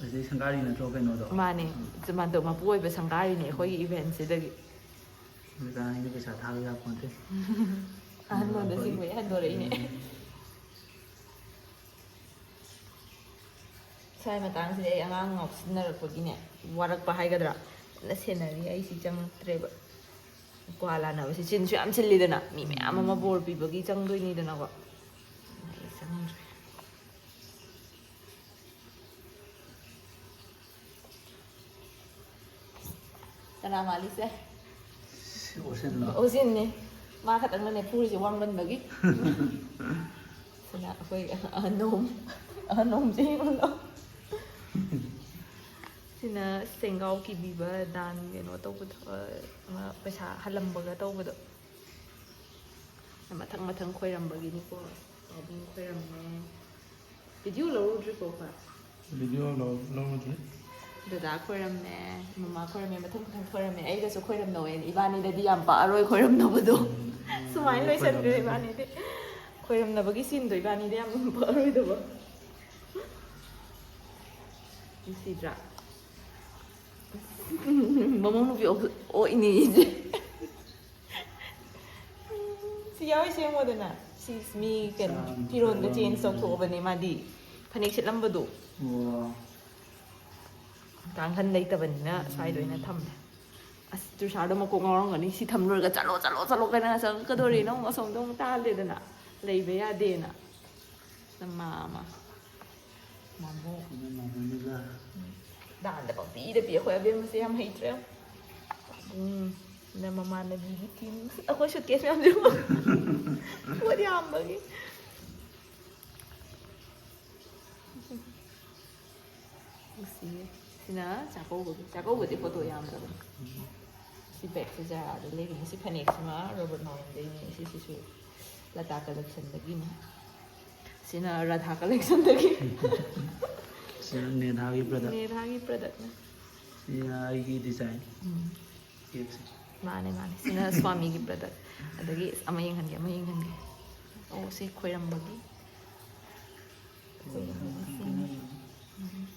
ꯑꯁꯤꯗꯩ ꯁꯪꯒꯥꯔꯤ ꯅꯠꯇ꯭ꯔꯣ ꯀꯩꯅꯣꯗꯣ? ꯃꯥꯅꯦ꯫ ꯃꯥꯟꯇꯣꯞ ꯃꯄꯨ ꯑꯣꯏꯕ ꯁꯪꯒꯥꯔꯤꯅꯦ ꯑꯩꯈꯣꯏꯒꯤ ꯏꯚꯦꯟꯁꯤꯗꯒꯤ꯫ ꯍꯧꯖꯤꯛꯀꯥꯟ ꯑꯩꯅ ꯄꯩꯁꯥ ꯊꯥꯕ ꯌꯥꯄꯣꯟꯇꯦ꯫ ꯑꯍꯟꯉꯣꯟꯗ ꯁꯤꯡꯕꯩ ꯍꯟꯗꯣꯔꯛꯏꯅꯦ꯫ ꯁ꯭ꯋꯥꯏ ꯃꯇꯥꯡꯁꯤꯗꯤ ꯑꯩ ꯑꯉꯥꯡ ꯉꯥꯎꯁꯤꯟꯅꯔꯛꯄꯒꯤꯅꯦ, ꯋꯥꯔꯛꯄ ꯍꯥꯏꯒꯗ꯭ꯔꯥ, ꯐꯖꯅ ꯁꯦꯟꯅꯔꯤ꯫ ꯑꯩ ꯁꯤ ꯆꯪꯉꯛꯇ꯭ꯔꯦꯕ꯫ ꯀ꯭ꯋꯥ ꯂꯥꯟꯅꯕꯁꯦ ꯆꯤꯟꯁꯨ ꯌꯥꯝ ꯆꯤꯜꯂꯤꯗꯅ, ꯃꯤ ꯃꯌꯥꯝ ꯑꯃ ꯕꯣꯔ ꯄꯤꯕꯒꯤ ꯆꯪꯗꯣꯏꯅꯤꯗꯅꯀꯣ꯫ ꯑꯩ ꯆꯪꯗ꯭ꯔꯦ꯫ ꯀꯅꯥ ꯃꯥꯜꯂꯤꯁꯦ? ꯑꯣꯁꯤꯟꯂꯣ? ꯑꯣꯁꯤꯟꯅꯦ꯫ ꯃꯥ ꯈꯛꯇꯪꯅꯅꯦ ꯐꯨꯔꯤꯁꯦ ꯋꯥꯡꯃꯟꯕꯒꯤ꯫ ꯁꯤꯅ ꯑꯩꯈꯣꯏ ꯑꯍꯟ ꯑꯍꯨꯝ, ꯑꯍꯟ ꯑꯍꯨꯝꯁꯦ ꯌꯦꯡꯉꯨꯂꯣ꯫ ꯁꯤꯅ ꯁꯦꯡꯒꯥꯎ ꯀꯤꯕꯤꯕ ꯗꯥꯟ ꯀꯩꯅꯣ ꯇꯧꯕꯗꯣ, ꯑꯃ ꯄꯩꯁꯥ ꯍꯜꯂꯝꯕꯒ ꯇꯧꯕꯗꯣ꯫ ꯃꯊꯪ ꯃꯊꯪ ꯈꯣꯏꯔꯝꯕꯒꯤꯅꯤꯀꯣ꯫ ꯄꯥꯕꯨꯡ ꯈꯣꯏꯔꯝꯃꯦ꯫ ꯚꯤꯗꯤꯑꯣ ꯂꯧꯔꯨꯗ꯭ꯔꯤꯀꯣ ꯑꯩꯈꯣꯏ? ꯚꯤꯗꯤꯑꯣ ꯂꯧ- ꯂꯧꯔꯨꯗ꯭ꯔꯤ꯫ ꯗꯗꯥ ꯈꯣꯏꯔꯝꯃꯦ, ꯃꯃꯥ ꯈꯣꯏꯔꯝꯃꯦ, ꯃꯊꯪ ꯃꯊꯪ ꯈꯣꯏꯔꯝꯃꯦ꯫ ꯑꯩꯒꯁꯨ ꯈꯣꯏꯔꯝꯅꯧꯋꯦꯅ ꯏꯕꯥꯅꯤꯗꯗꯤ ꯌꯥꯝ ꯄꯛꯑꯔꯣꯏ ꯈꯣꯏꯔꯝꯅꯕꯗꯣ꯫ ꯎꯝ꯫ ꯁꯨꯃꯥꯏꯅ ꯂꯣꯏꯁꯟꯈ꯭ꯔꯦ ꯈꯣꯏꯔꯝꯅꯕꯗꯤ꯫ ꯏꯕꯥꯅꯤꯗꯤ꯫ ꯈꯣꯏꯔꯝꯅꯕꯒꯤ ꯁꯤꯟꯗꯣ ꯏꯕꯥꯅꯤꯗ ꯌꯥꯝ ꯄꯛꯑꯔꯣꯏꯗꯕ꯫ ꯅꯨꯡꯁꯤꯗ꯭ꯔꯥ? ꯃꯃꯧ ꯅꯨꯄꯤ ꯑꯣꯛ-, ꯑꯣꯛꯏꯅꯦ ꯑꯩꯁꯦ꯫ ꯁꯤ ꯌꯥꯎꯔꯤ ꯁꯦꯝꯃꯣꯗꯅ꯫ ꯁꯤ ꯃꯤ ꯀꯩꯅꯣ, ꯆꯥꯝ ꯐꯤꯔꯣꯟꯗꯣ ꯆꯥꯝ ꯆꯦꯟꯖ ꯇꯧꯊꯣꯛꯑꯕꯅꯦ ꯃꯥꯗꯤ꯫ ꯐꯅꯦꯛ ꯁꯦꯠꯂꯝꯕꯗꯣ꯫ ꯑꯣ꯫ ꯀꯥꯡꯈꯟ ꯂꯩꯇꯕꯅꯤꯅ ꯁ꯭ꯋꯥꯏꯗ ꯑꯣꯏꯅ ꯊꯝꯃꯦ꯫ ꯑꯁ, ꯇ꯭ꯔꯤꯁꯥꯗꯣ ꯃꯀꯣꯛ ꯉꯥꯎꯔꯝꯒꯅꯤ꯫ ꯁꯤ ꯊꯝ ꯂꯣꯏꯔꯒ "ꯆꯠꯂꯣ, ꯆꯠꯂꯣ, ꯆꯠꯂꯣ" ꯀꯥꯏꯅ ꯆꯪꯉꯛꯀꯗꯣꯔꯦꯅ ꯑꯃꯨꯛ ꯑꯁꯣꯝꯗ ꯑꯃꯨꯛ ꯇꯥꯍꯜꯂꯦꯗꯅ꯫ ꯂꯩꯕ ꯌꯥꯗꯦꯅ꯫ ꯅꯃꯥ ꯑꯃ꯫ ꯃꯥꯃꯣ꯫ ꯑꯗꯨꯅ ꯃꯥꯃꯣꯅꯤꯒ꯫ ꯗꯥꯟꯗ ꯄꯪꯄꯤꯗ ꯄꯤ꯫ ꯑꯩꯈꯣꯏ ꯑꯕꯦꯝꯃꯁꯦ ꯌꯥꯝ ꯍꯩꯇ꯭ꯔꯦ꯫ ꯎꯝ꯫ ꯅ ꯃꯃꯥꯟꯅꯕꯤꯒꯤ ꯇꯤꯝ꯫ ꯑꯩꯈꯣꯏ ꯁꯨꯠꯀꯦꯁ ꯃꯌꯥꯝꯁꯦ ꯄꯣꯠ ꯌꯥꯝꯕꯒꯤ꯫ ꯅꯨꯡꯁꯤꯌꯦ꯫ ꯁꯤꯅ ꯆꯥꯛꯀꯧꯕꯒꯤ, ꯆꯥꯛꯀꯧꯕꯗꯤ ꯐꯣꯇꯣ ꯌꯥꯝꯗꯕꯅꯤ꯫ ꯁꯤ ꯕꯦꯛꯁꯦ ꯖꯥꯔꯥꯗ ꯂꯩꯕꯅꯤ꯫ ꯁꯤ ꯐꯅꯦꯛꯁꯤꯃ ꯔꯣꯕꯔꯠ ꯃꯥꯂꯪꯗꯩꯅꯦ꯫ ꯁꯤꯁꯤꯁꯨ ꯂꯇꯥ ꯀꯂꯦꯛꯁꯟꯗꯒꯤꯅꯦ꯫ ꯁꯤꯅ ꯔꯥꯙꯥ ꯀꯂꯦꯛꯁꯟꯗꯒꯤ꯫ ꯁꯤꯅ ꯅꯦꯍꯥꯒꯤ ꯄ꯭ꯔꯗꯛ꯫ ꯅꯦꯍꯥꯒꯤ ꯄ꯭ꯔꯗꯛꯅꯦ꯫ ꯁꯤꯅ ꯑꯩꯒꯤ ꯗꯤꯖꯥꯏꯟ꯫ ꯎꯝ꯫ ꯀꯦꯞꯁꯦ꯫ ꯃꯥꯅꯦ, ꯃꯥꯅꯦ꯫ ꯁꯤꯅ ꯁ꯭ꯋꯥꯃꯤꯒꯤ ꯄ꯭ꯔꯗꯛ꯫ ꯑꯗꯒꯤ ꯑꯃ ꯌꯦꯡꯍꯟꯒꯦ, ꯑꯃ ꯌꯦꯡꯍꯟꯒꯦ꯫ ꯑꯣ, ꯁꯤ ꯈꯣꯏꯔꯝꯕꯒꯤ꯫ ꯈꯣꯏꯔꯝꯕꯒꯤ ꯁꯤꯅꯤ꯫ ꯎꯝ꯫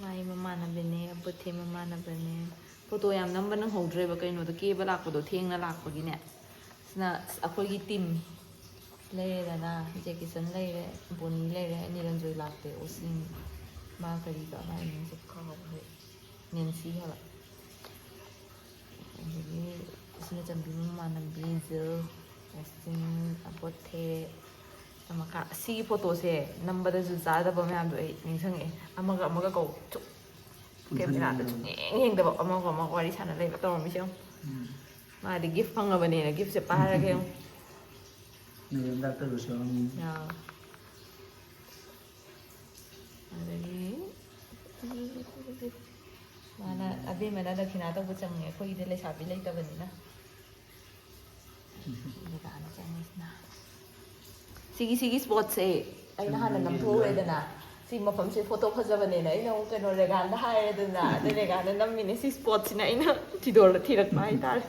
ꯃꯥꯏ ꯃꯃꯥꯟꯅꯕꯅꯦ, ꯑꯕꯨꯊꯦ ꯃꯃꯥꯟꯅꯕꯅꯦ꯫ ꯐꯣꯇꯣ ꯌꯥꯝ ꯅꯝꯕ ꯅꯪꯍꯧꯗ꯭ꯔꯦꯕ, ꯀꯩꯅꯣꯗ ꯀꯦꯕ ꯂꯥꯛꯄꯗꯣ ꯊꯦꯡꯅ ꯂꯥꯛꯄꯒꯤꯅꯦ꯫ ꯁꯤꯅ ꯑꯩꯈꯣꯏꯒꯤ ꯇꯤꯝ ꯂꯩꯔꯦꯗꯅ, ꯖꯦꯀꯤꯁꯟ ꯂꯩꯔꯦ, ꯕꯣꯅꯤ ꯂꯩꯔꯦ, ꯅꯤꯔꯟꯖꯣꯏ ꯂꯥꯛꯇꯦ, ꯑꯣꯁꯤꯟ, ꯃꯥ ꯀꯔꯤꯕ, ꯃꯥꯏ ꯃꯃꯤꯡꯁꯦ ꯀꯥꯎꯈ꯭ꯔꯦ, ꯅꯦꯟꯁꯤ ꯍꯥꯏꯕ꯫ ꯑꯗꯒꯤ ꯁꯤꯅ ꯆꯝꯕꯤ ꯃꯃꯥꯟꯅꯕꯤ ꯖꯤꯜ, ꯑꯣꯁꯤꯟ, ꯑꯕꯣꯊꯦ, ꯑꯃꯀꯥ꯫ ꯁꯤꯒꯤ ꯐꯣꯇꯣꯁꯦ ꯅꯝꯕꯗꯁꯨ ꯆꯥꯗꯕ ꯃꯌꯥꯝꯗꯣ ꯑꯩ ꯅꯤꯡꯁꯤꯡꯉꯛꯑꯦ꯫ ꯑꯃꯒ ꯑꯃꯒ ꯀꯧ-, ꯁꯨꯛ-, ꯄꯨꯟꯁꯟ ꯀꯦꯃꯦꯔꯥꯗ ꯌꯦꯡꯗꯕ꯫ ꯁꯨꯛꯌꯦꯡ ꯌꯦꯡꯗꯕ, ꯑꯃꯒ ꯑꯃꯒ ꯋꯥꯔꯤ ꯁꯥꯟꯅ ꯂꯩꯕ ꯇꯧꯔꯝꯃꯤꯁꯦ ꯌꯦꯡꯉꯨ꯫ ꯎꯝ꯫ ꯃꯥꯗꯤ ꯒꯤꯐ ꯐꯪꯉꯕꯅꯦꯅ ꯒꯤꯐꯁꯦ ꯄꯥꯏꯔꯒ ꯌꯦꯡꯉꯨ꯫ ꯅꯦꯕꯦꯟ ꯗꯥꯛꯇꯔꯗꯨꯁꯨ ꯌꯥꯎꯔꯝꯃꯤ꯫ ꯌꯥꯎ꯫ ꯑꯗꯒꯤ ꯃꯥꯅ ꯑꯕꯦꯝꯃꯅ ꯗꯈꯤꯅꯥ ꯇꯧꯕ ꯆꯪꯉꯦ, ꯑꯩꯈꯣꯏꯒꯤꯗꯤ ꯂꯩꯁꯥꯕꯤ ꯂꯩꯇꯕꯅꯤꯅ꯫ ꯗꯗꯥꯅ ꯆꯪꯉꯤꯁꯤꯅ ꯁꯤꯒꯤ ꯁꯤꯒꯤ ꯁ꯭ꯄꯣꯠꯁꯦ ꯑꯩꯅ ꯍꯥꯟꯅ ꯅꯝꯊꯣꯛꯎꯔꯦꯗꯅ꯫ ꯁꯤ ꯃꯐꯝꯁꯦ ꯐꯣꯇꯣ ꯐꯖꯕꯅꯦꯅ ꯑꯩꯅ ꯑꯃꯨꯛ ꯀꯩꯅꯣ ꯔꯦꯒꯥꯟꯗ ꯍꯥꯏꯔꯦꯗꯅ, ꯑꯗ ꯔꯦꯒꯥꯟꯗ ꯅꯝꯃꯤꯅꯦ꯫ ꯁꯤ ꯁ꯭ꯄꯣꯠꯁꯤꯅ ꯑꯩꯅ ꯊꯤꯗꯣꯔ ꯊꯤꯔꯛꯄ ꯍꯥꯏꯇꯥꯔꯦ꯫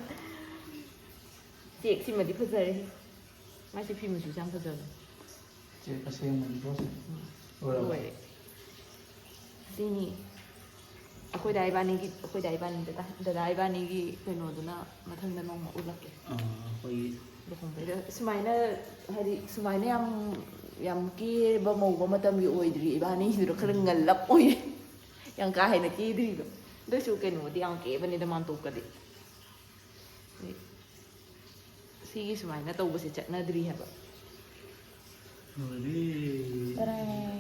ꯆꯦꯛꯁꯤꯃꯗꯤ ꯐꯖꯔꯦ꯫ ꯃꯥꯏꯁꯦ ꯐꯤ ꯃꯆꯨꯁꯦ ꯌꯥꯝ ꯐꯖꯕꯅꯦ꯫ ꯆꯦꯛ ꯑꯁꯦꯡꯕꯅꯤꯀꯣ ꯁꯦ꯫ ꯂꯣꯏꯔꯕꯣ? ꯂꯣꯏꯔꯦ꯫ ꯁꯤꯅꯤ꯫ ꯑꯩꯈꯣꯏꯗꯥ ꯏꯕꯥꯅꯤꯒꯤ, ꯑꯩꯈꯣꯏꯗꯥ ꯏꯕꯥꯅꯤ, ꯗꯗꯥ, ꯗꯗꯥ ꯏꯕꯥꯅꯤꯒꯤ ꯀꯩꯅꯣꯗꯨꯅ ꯃꯊꯪꯗ ꯅꯣꯡꯃ ꯎꯠꯂꯛꯀꯦ꯫ ꯑꯥ, ꯑꯩꯈꯣꯏꯒꯤ ꯂꯨꯍꯣꯡꯕꯩꯗ ꯁꯨꯃꯥꯏꯅ, ꯍꯥꯏꯗꯤ ꯁꯨꯃꯥꯏꯅ ꯌꯥꯝ, ꯌꯥꯝ ꯀꯦꯕ ꯃꯧꯕ ꯃꯇꯝꯒꯤ ꯑꯣꯏꯗ꯭ꯔꯤ ꯏꯕꯥꯅꯤꯒꯤꯗꯨꯅ ꯈꯔ ꯉꯜꯂꯞ ꯑꯣꯏꯌꯦ꯫ ꯌꯥꯝ ꯀꯥ ꯍꯦꯟꯅ ꯀꯦꯗ꯭ꯔꯤꯕ꯫ ꯑꯗꯨꯏꯁꯨ ꯀꯩꯅꯣꯗꯤ ꯌꯥꯝ ꯀꯦꯕꯅꯤꯗ ꯃꯥꯟꯇꯣꯞꯀꯗꯤ꯫ ꯁꯤꯒꯤ ꯁꯨꯃꯥꯏꯅ ꯇꯧꯕꯁꯦ ꯆꯠꯅꯗ꯭ꯔꯤ ꯍꯥꯏꯕ꯫ ꯂꯣꯏꯔꯦ꯫ ꯇꯔꯥꯏ꯫